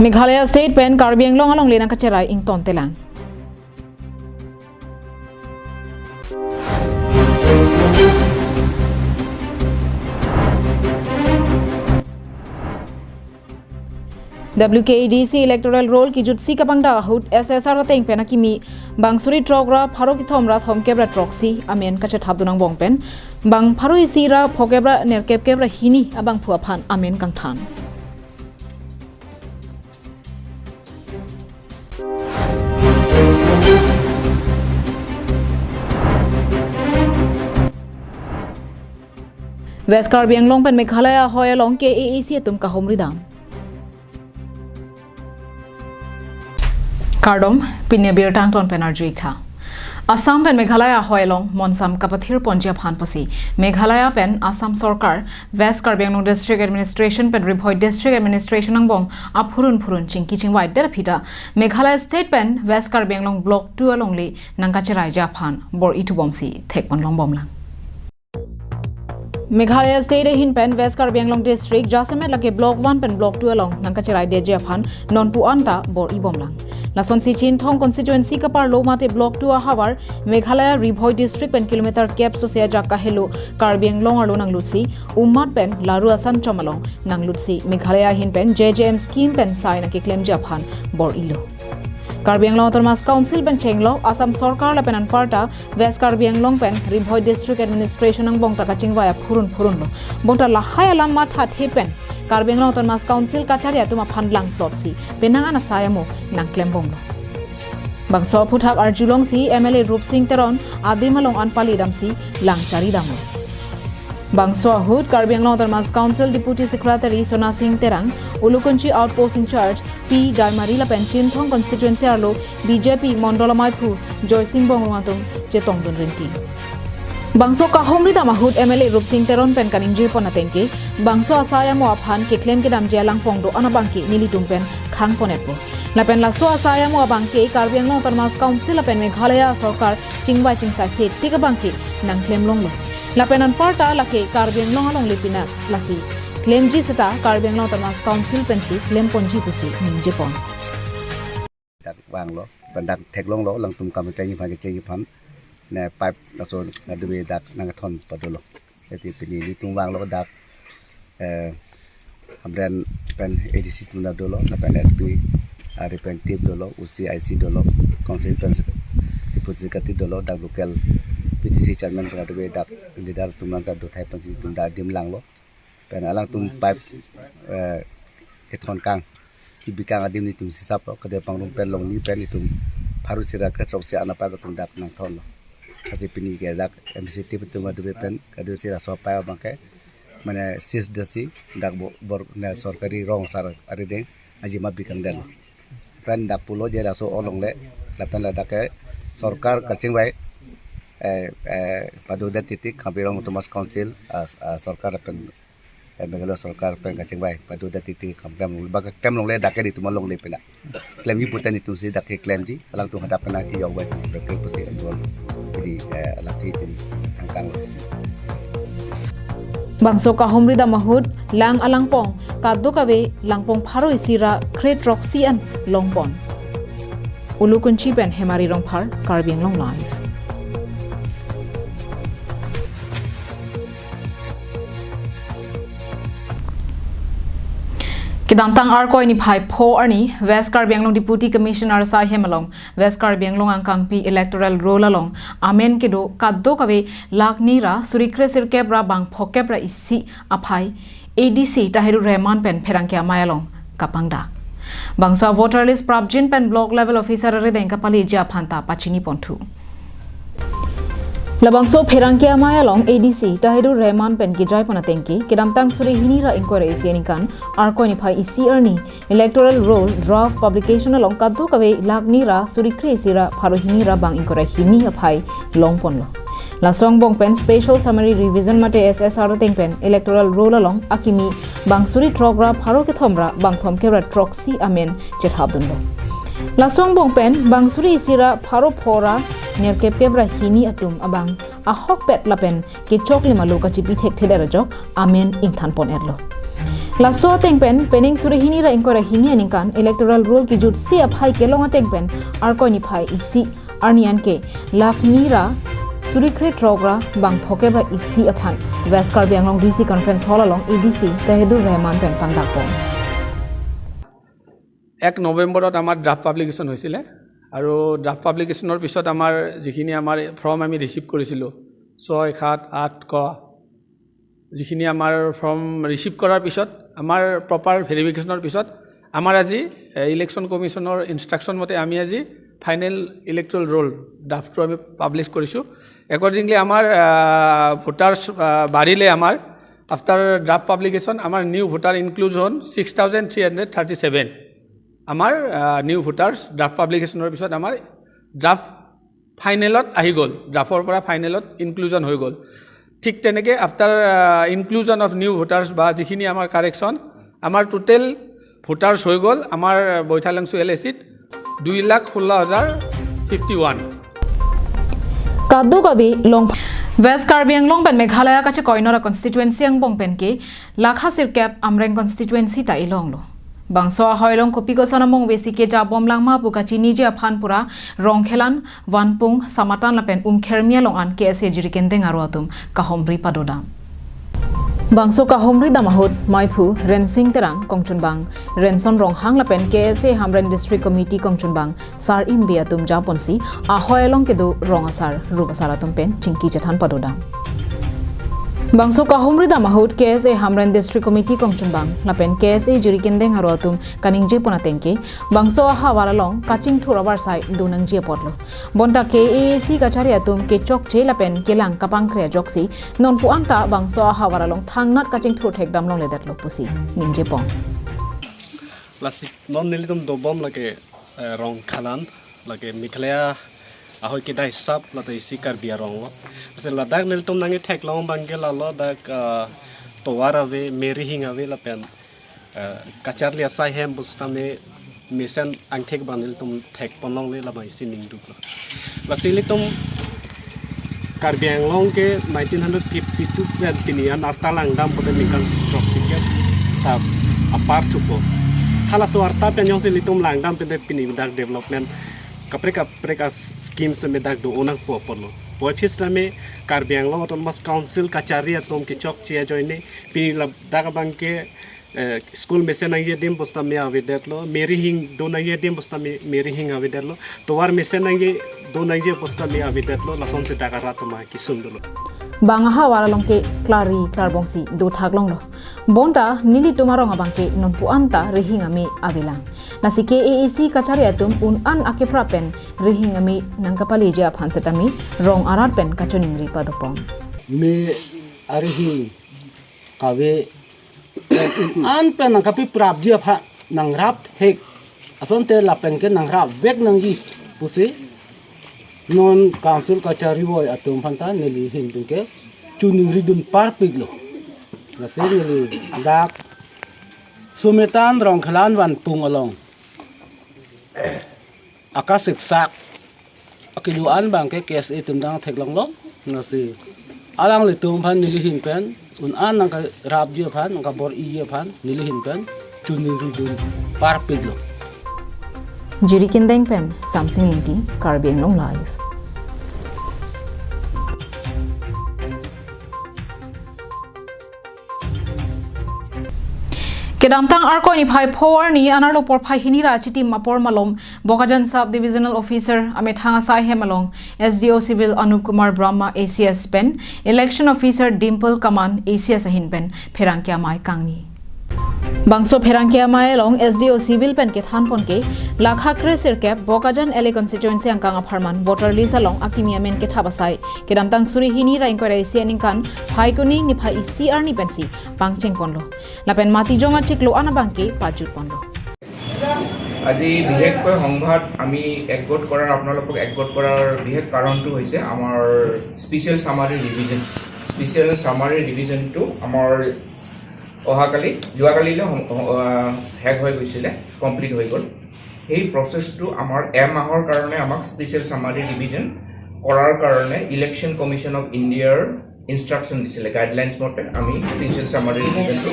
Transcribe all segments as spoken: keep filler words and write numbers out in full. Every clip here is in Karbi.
Meghalaya State pen Karbi Anglong alongle nangkacherai ingtontelang. W K A D C electoral roll kijutsi kapangdak ahut S S R ateng pen akimi bang suri throk ra pharo kethom ra thomkep ra throksi amen kachethapdun angbong pen bang pharo isi ra phokep ra nerkepkep ra hini abangphu aphan amen kangthan. West Karbi Anglong pen Meghalaya ahoi along K A A C atum kahumri dam. Kardom, pini abirta angton pen arju-ik tha. Assam pen Meghalaya ahoi along monsam kapathir ponji aphan pusi Meghalaya pen Assam Sorkar West Karbi Anglong District Administration pen Ri Bhoi District Administration angbong aphurun phurun chingki chingvai det aphi ta Meghalaya State pen West Karbi Anglong Block two alongle nangkacheraiji aphan bor-i thubomsi thekpon longbomlang. Meghalaya State ahin pen West Karbi Anglong District jasemet lake Block one pen Block two along nangkacheraidetji aphan nonpu anta bor-i bomlang. Lasonsi Chinthong constituency kaparlo mate Block two ahavar Meghalaya Ri Bhoi District pen kilometer kep sose ajak kahelo Karbi Anglong arlo nanglutsi Ummat pen Laru Asan chom along nanglutsi Meghalaya ahin pen J J M scheme pen sai nangkeklemji aphan bor-ilo. Karbi Anglong Autonomous Council pen chenglok Assam Sorkar lapen anparta West Karbi Anglong pen Ri Bhoi District Administration angbong ta kachingvai aphurun phurunlo. Bonta lahai alam mathathe pen Karbi Anglong Autonomous Council kachari atum aphan langplotsi penang an asai amo nangklembomlo. Bangso aphuthak arjulongsi M L A Rupsing Teron adim along an pali damsi langchari damlo. Bangso ahut Karbi Anglong Autonomous Council Deputy Secretary Sona Sing Terang, Ulukunchi Outpost in Charge T Jaimari lapen Chinthong constituency arlo B J P Mondol amaiphu Joysing Bongrung atum chetongdun rinti. Bangso kahumri dam ahut M L A Rupsing Teron pen kaningjepon atengke, bangso asai amo aphan keklem kedamji alangpong do-an abangke nelitum pen khangponetpo. Lapen laso asai amo abangke Karbi Anglong Autonomous Council lapen Meghalaya Sorkar chingvai chingsai se tik abangke nangklem longlo. Lapen anparta lake Karbi Anglong alongle pinak lasi klemji seta Karbi Anglong Autonomous Council pensi klemponji pusi ningjepon. Dak vanglo, pen dak theklonglo, alangtum kam kechengji aphan, kechengji aphan. Ne pipe laso nadu be dak nangthon padolo. Eti pini nelitum vanglo dak, eh, Hamren pen A D C atum dolo, lapen S P, ari pen tip dolo, U C I C dolo, Council pen Deputy Secretary dolo, dak local P T C chairman pen nadu be dak leader atum nangta dothai pensi nelitum dak adim langlo. Pen alangtum pipe, eh, kethon kang, kebi kang adim nelitum hisaplo, kade pangrum pen longni pen nelitum pharo isi ra kre throksi ana pipe atum dak nangthonlo. Lasi pini ke dak M C T atum nadu be pen, kade isi ra so pipe abangke, mane sis dasi, dak bo-, bor, ne sorkari rong asar arideng, aji ma bi kangdetlo. Pen dak pulo je laso alongle, lapen ladak ke sorkar kachingvai, eh, eh, padodet titi, Karbi Anglong Autonomous Council, ah, ah, sorkar pen, eh, Meghalaya sorkar pen kachingvai, padodet titi, kam klem, ba klem longle dak ke nelitum alongle pina. Klemji pute nelitum si dak ke klemji, alangtum hadak pen nangtiyok bai, dak ke pusi alangtum. Jadi, eh, alangtum thangkang. Bangso kahumri dam ahut, lang alangpong, kadokave langpong pharo isi ra kre throksi an longpon. Ulukunchi pen Hemari Rongphar, Karbi Anglong Live. Kedamtang Arkoi niphai pho arni, West Karbi Anglong Deputy Commissioner asai hem along, West Karbi Anglong angkangpi electoral roll along amen kedo kadokave lakh ni ra suri kre sirkep ra bang phokep ra isi aphai A D C Tahiru Rahman pen pherangke amei along kapangdak. Bangso voter list prapjin pen block level officer arideng kapaleji aphan ta pachiniponthu. Labangso pherangke amei along A D C Tahiru Rahman pen kejaipon atengke, kedamtang suri hini ra ingkoi ra isi aningkan, Arkoi niphai isi arni, electoral roll draft publication along kadokave lakh ni ra suri kre isi ra pharo hini ra bang ingkoi ra hini aphai longponlo. Laso angbong pen special summary revision mate S S R ateng pen electoral roll along akimi bang suri throk ra pharo kethom ra bang thomkep ra throksi amen chethapdunlo. Laso angbong pen bang suri isi ra pharo pho ra nerkepkep ra hini atum abang ahokpet lapen kechoklim alo kachipi thekthedet ajok amen ingthanpon-etlo. Laso ateng pen pening suri hini ra ingkoi ra hini aningkan electoral roll kijutsi aphai kelong ateng pen Arkoi niphai isi arni anke lakh ni ra suri kre throk ra bang phokep ra isi aphan West Karbi Anglong D C Conference Hall along A D C Tahedor Rahman pen pangdakpon. এক নৱেম্বৰত আমাৰ draft publication হৈছিলে আৰু ড্ৰাফ্ট পাব্লিকেশ্যনৰ পিছত আমাৰ যিখিনি আমাৰ ফৰ্ম আমি ৰিচিভ কৰিছিলোঁ, ছয়, সাত, আঠ, ক, যিখিনি আমাৰ ফৰ্ম ৰিচিভ কৰাৰ পিছত, আমাৰ প্ৰপাৰ ভেৰিফিকেশ্যনৰ পিছত আমাৰ আজি ইলেকশ্যন কমিশ্যনৰ ইনষ্ট্ৰাকশ্যন মতে আমি আজি ফাইনেল ইলেক্টৰেল ৰোল ড্ৰাফ্টটো আমি পাব্লিছ কৰিছোঁ। একৰ্ডিংলি আমাৰ ভোটাৰ্ছ বাঢ়িলে, আমাৰ আফটাৰ ড্ৰাফ্ট পাব্লিকেশ্যন আমাৰ new voter inclusion six thousand three hundred thirty seven. আমাৰ নিউ ভোটাৰ্ছ ড্ৰাফ্ট পাব্লিকেশ্যনৰ পিছত আমাৰ ড্ৰাফ্ট ফাইনেলত আহি গ'ল, ড্ৰাফ্টৰ পৰা ফাইনেলত ইনক্লুজন হৈ গ'ল। ঠিক তেনেকে after inclusion of new voters বা যিখিনি আমাৰ কাৰেকশ্যন, আমাৰ টোটেল ভোটাৰ্ছ হৈ গ'ল আমাৰ বৈঠালংচু এল এ চিত দুই লাখ ষোল্ল হাজাৰ fifty one. Kadokave long West Karbi Anglong pen Meghalaya kachekoi nora constituency angbong pen ke lakha sirkep Amreng constituency ta ilonglo. Bangso ahoi along kopi koson among vesi kejabom langma pu kachiniji aphan pura Rongkhelan, Vanpung, Samatan lapen Umkhermi along an K S A Jirikindeng aro atum kahomri padodam. Bangso kahomri dam ahut maiphu Rensing Terang kongchunbang Renson Ronghang lapen K S A Hamren District Committee kongchunbang Sar Imbi atum japonsi ahoi along kedo rong asar rup asar atum pen chingki chethan padodam. Bangso kahomri dam ahut K S A Hamren District Committee kongchunbang lapen K S A Jirikindeng aro atum kaningjepon ateng ke bangso ahavar along kachingthur avarsai do nangji apotlo. Bonta K A A C kachari atum kechokche lapen kelang kapangkre ajoksi nonpu anta bangso ahavar along thangnat kachingthur thekdam longledetlo pusi ningjepon. Lasi non nelitum dobom lake eh, Rongkhelan, lake Meghalaya ahoi kedai sap lata isi Karbi arong lo. Lasi ladak nelitum nangketheklong abang ke lalo dak eh, tovar ave, merihing ave lapen eh, kacharli asai hem pusitame mesen angthek abang nelitum thekponlongle labang isi ningduklo. Lasi ilitum Karbi Anglong ke nineteen hundred fifty two pen pini an arta langdam pute ningkan throksi kep ta apar thupo. Halaso arta pen jongsi ilitum langdam pute pini dak development kaprek kaprek a schemes me dak do-o nangpo apotlo. Puvoiphit sitame Karbi Anglong Autonomous Council kachari atum kechokche ajoine pini ladak abang ke eh, school mesen nangji adim pusitame avedetlo, merihing do nangji adim pusitame merihing avedetlo, tovar mesen nangji do nangji pusitame avedetlo, lasonsi dak arat atum akesung dolo. Bang ahavar along ke klari klarbongsi do thaklonglo. Bonta nelitum arong abang ke nonpu anta rihing ame avelang. Lasi K A A C kachari atum un-an akepra pen rihing ame nangkapaleji aphan setame rong arat pen kachoningri padopon. Me arihing kave an pen nangkapeprapji aphan nangrap hek. Asonte lapen ke nangrap vek nangji pusi non council kachari voi atum aphanta neli ahin pen ke choningridun parpiklo. Lasi neli dak Samatan, Rongkhelan, Vanpung along akasiksak akedo-an abang ke K S A atum dang theklonglo. Lasi alanglitum aphan neli ahin pen un-an nangkarapji aphan, nangkabor-iji aphan neli ahin pen choningridun parpiklo. Jirikindeng pen Samsing Ingti, Karbi Anglong Live. Kedamtang Arkoi niphai pho arni anerlo porphai hini ra achitim apor malom Bokajan Sub Divisional Officer amethang asai hem along S D O Civil Anup Kumar Brahma A C S pen Election Officer Dimple Kaman A C S ahin pen pherangke amei kangni. Bangso pherangke amei along S D O Civil pen kethanpon ke lakha kre sirkep Bokajan L A constituency angkang apharman voter list along akimi amen kethap asai kedamtang suri hini ra ingkoi ra isi aningkan Phaikuni niphai isi arni pensi pangchengponlo. Lapen matijong achiklo an abang ke pajutponlo. আজি বিশেষকৈ সংবাদ আমি একগোট কৰাৰ, আপোনালোকক একগোট কৰাৰ বিশেষ কাৰণটো হৈছে আমাৰ special summary revision. Special summary ৰিভিজনটো আমাৰ অহাকালি, যোৱাকালিলৈ সম- অ- শেষ হৈ গৈছিলে, কমপ্লিট হৈ গ'ল। সেই প্ৰচেছটো আমাৰ এমাহৰ কাৰণে আমাক স্পেচিয়েল চামাৰী ৰিভিজন কৰাৰ কাৰণে ইলেকশ্যন কমিশ্যন অৱ ইণ্ডিয়াৰ ইনষ্ট্ৰাকশ্যন দিছিলে, গাইডলাইনছ মতে আমি স্পেচিয়েল ছামাৰ ৰিভিজনটো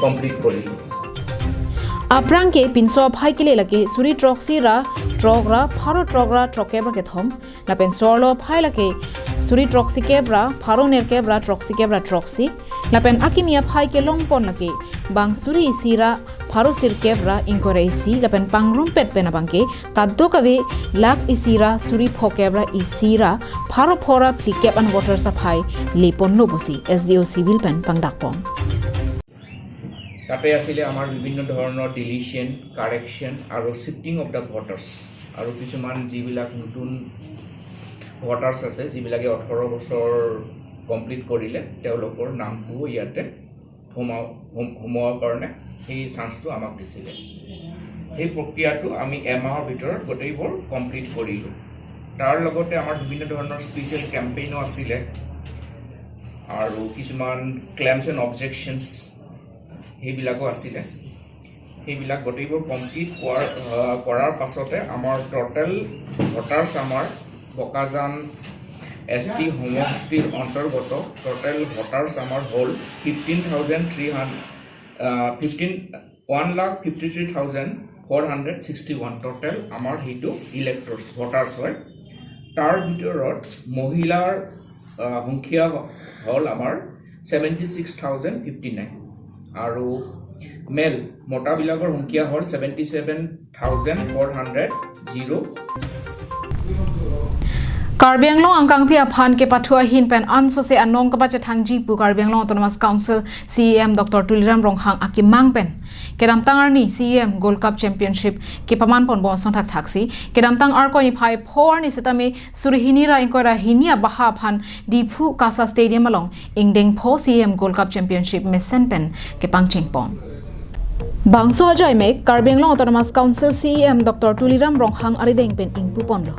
কমপ্লিট কৰিলোঁ। Aphrang ke pinso aphai kele lake suri throksi ra throk ra pharo throk ra throkkep ra kethom. Lapen sorlo aphai lake suri throksikep ra pharo nerkep ra throksikep ra throksi. Lapen akimi aphai kelongpon lake bang suri isi ra pharo sirkep ra ingkoi ra isi lapen pangrumpet pen abangke kadokave lakh isi ra suri phokep ra isi ra pharo pho ra phlikep an voters aphai leponlo pusi S D O Civil pen pangdakpon. তাতে আছিলে আমাৰ বিভিন্ন ধৰণৰ deletion, correction আৰু শ্বিফ্টিং of the voters. আৰু কিছুমান যিবিলাক নতুন ভোটাৰ্ছ আছে, যিবিলাকে ওঠৰ বছৰ কমপ্লিট কৰিলে, তেওঁলোকৰ নামটোও ইয়াতে সোমাও-, সোম-, সোমোৱাৰ কাৰণে সেই চান্সটো আমাক দিছিলে। সেই প্ৰক্ৰিয়াটো আমি এমাহৰ ভিতৰত গোটেইবোৰ কমপ্লিট কৰিলোঁ। তাৰ লগতে আমাৰ বিভিন্ন ধৰণৰ স্পেচিয়েল কেম্পেইনো আছিলে আৰু কিছুমান ক্লেমছ এণ্ড অবজেকশ্যনছ সেইবিলাকো আছিলে। সেইবিলাক গোটেইবোৰ কমপ্লিট কৰাৰ, আহ, কৰাৰ পাছতে আমাৰ টোটেল ভোটাৰ্ছ আমাৰ বোকাজান এছ টি সমষ্টিৰ অন্তৰ্গত টোটেল ভোটাৰ্ছ আমাৰ হ'ল ফিফটিন থাউজেণ্ড থ্ৰী হাণ্ড্ৰেড, আহ, fifteen, one lakh fifty three thousand four hundred sixty one total আমাৰ সেইটো ইলেক্টৰ্ছ, ভোটাৰ্ছ হয়। তাৰ ভিতৰত মহিলাৰ, আহ, সংখ্যা হ'ল আমাৰ seventy six thousand fifty nine আৰু মেল মতাবিলাকৰ সংখ্যা হ'ল seventy seven thousand four hundred zero'. Karbi Anglong angkangpi aphan kepathu ahin pen ansose anong kapachethangji pu Karbi Anglong Autonomous Council C E M Doctor Tuliram Ronghang akemang pen kedamtang arni C E M Gold Cup Championship kepaman ponbom asonthak thaksi kedamtang Arkoi niphai pho arni sitame suri hini ra ingkoi ra hini abaha aphan Diphu KASA Stadium along ingdeng pho C E M Gold Cup Championship mesen pen kepangchengpon. Bangso ajaimek Karbi Anglong Autonomous Council C E M Doctor Tuliram Ronghang arideng pen ingpuponlo.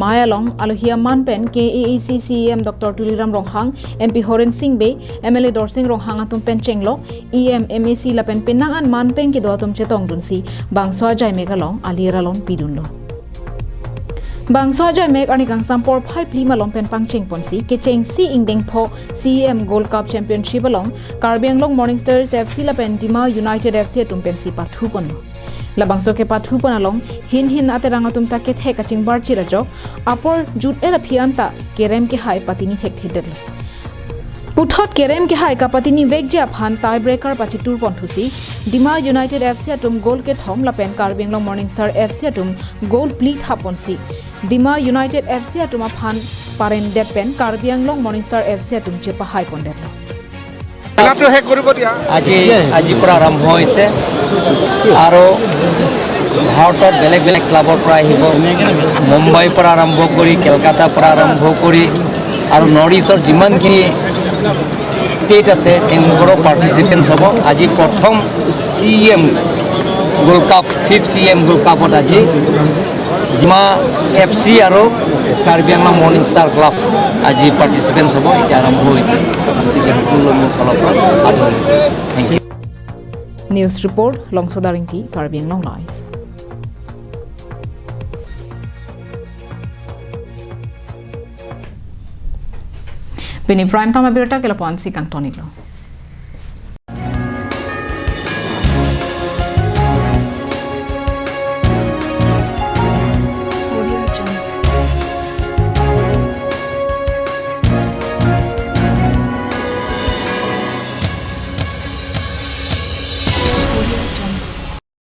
Mei along alohi aman pen K A A C C E M Doctor Tuliram Ronghang, M P Horen Sing Bey, M L A Dorsing Ronghang atum pen chenglo, E M, M A C lapen penang an man pen kedo atum chetongdunsi bangso ajaimek along alir alon pidunlo. Bangso ajaimek arni kangsam porphai phli malom pen pangchengponsi kechengsi ingdeng pho C E M Gold Cup Championship along Karbi Anglong Morning Stars F C lapen Dima United F C atum pensi pathuponlo. Labangso kepathupon along hin hin aterang atum ta kethek kachingbarji ajok apor jut-er aphi anta kerem kehai patini thekthedetlo. Puthot kerem kehai kapatini vekji aphan tiebreaker pachiturponthusi Dima United F C atum goal kethom lapen Karbi Anglong Morning Star F C atum goal phli thapponsi Dima United F C atum aphan parendet pen Karbi Anglong Morning Star F C atum chepahaipondetlo. খেলাটো শেষ কৰিব দিয়া। আজি, আজিৰ পৰা আৰম্ভ হৈছে আৰু ভাৰতত বেলেগ বেলেগ ক্লাবৰ পৰা আহিব। মুম্বাইৰ পৰা আৰম্ভ কৰি, কেলকাতাৰ পৰা আৰম্ভ কৰি আৰু নৰ্থ ইষ্টৰ যিমানখিনি ষ্টেট আছে, তেওঁলোকৰো পাৰ্টিচিপেণ্টছ হ'ব। আজি প্ৰথম C E M gold cup, fifth C E M gold কাপত আজি ডিমা এফ চি আৰু Karbi Anglong morning star club আজি পাৰ্টিচিপেণ্টছ হ'ব। এতিয়া আৰম্ভ হৈছে, গতিকে সকলোলৈ মোৰ ফালৰ পৰা আদৰণি জনাইছোঁ। Thank you. News report, Longso Daringti, Karbi Anglong Live. Pini prime time abirta ke lapu-ansi kangtoniklo.